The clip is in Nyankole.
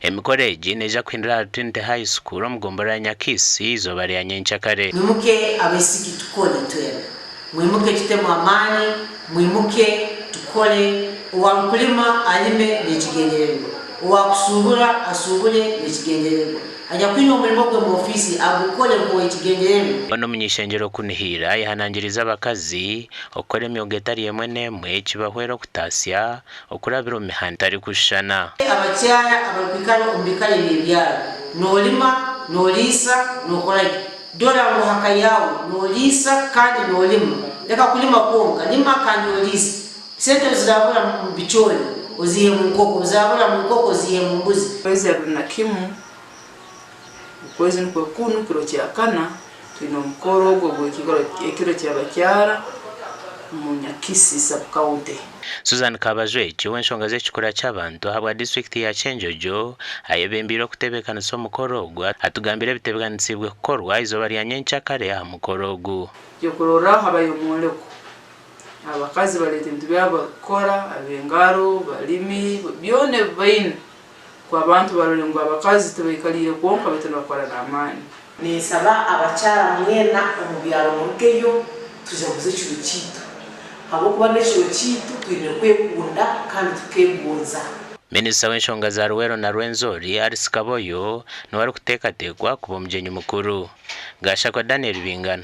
Emikoro egi neija kuhindura ahari Trinity High School omu gombolola ya Nyakisi eizooba rya nyenkyakare. Mwimuke abaisiki tukore itwena. Mwimuke tutemu amaani, mwimuke tukore, owarukulima alime n'ekigendererwa, owakusuubura asuubure n'ekigendererwa, anyakwine omulimo gwe mu ofiisi agukole nk'ow'ekigendererwa. Onu omuny'eishengyero Kunihira ayehanangiriize abakazi okukora emyoga etari emwe n'emwe kibahwere okutaasya okurabira omu mihanda etarikushushana. Abakyara abarukwikara omu biikaro eby'ebyaro, noolima, nooliisa, nookora ki? Dora ngu haka yaawe nooliisa kandi noolima. Leka kulima kwonka, lima kandi oliise. Sente obu ziraabura mu bicoori, oziihe mu nkoko, obu ziraabura mu nkoko, oziihe mu mbuzi. Kwezi 21, okwezi nikwo kunu kiro kyakana, twine omukoro ogu ogw'ekiro ky'abakyara omu Nyakisi sub county. Susan Kabajweki ow'enshonga z'ekikura ky'abantu ahabwa disiturikiti ya Kyenjojo ayebembeire okutebeekanisa omukoro ogu atugambire ebitebeekanisiibwe kukorwa eizooba rya nyenkyakare aha mukoro ogu. Ekyokurorraho habayo omwoleko, abakazi baleeta ebintu byabo barikukora, ab'engaro, balimi, byona ebi baine ngu abantu barole ngu abakazi tibaikaliire kwonka baitu nibakora n'amaani. Ninsaba abakyara mwena omu byaro murugeyo tujaguze ekiro kyaitu ahabw'okuba n'ekiro kyaitu twine kwekunda kandi tukegonza. Minisita w'enshonga za Luweero na Rwenzori, Alice Kaboyo niwe arikuteekateekwa kuba omugyenyi mukuru. Gashakwa Daniel Bingana.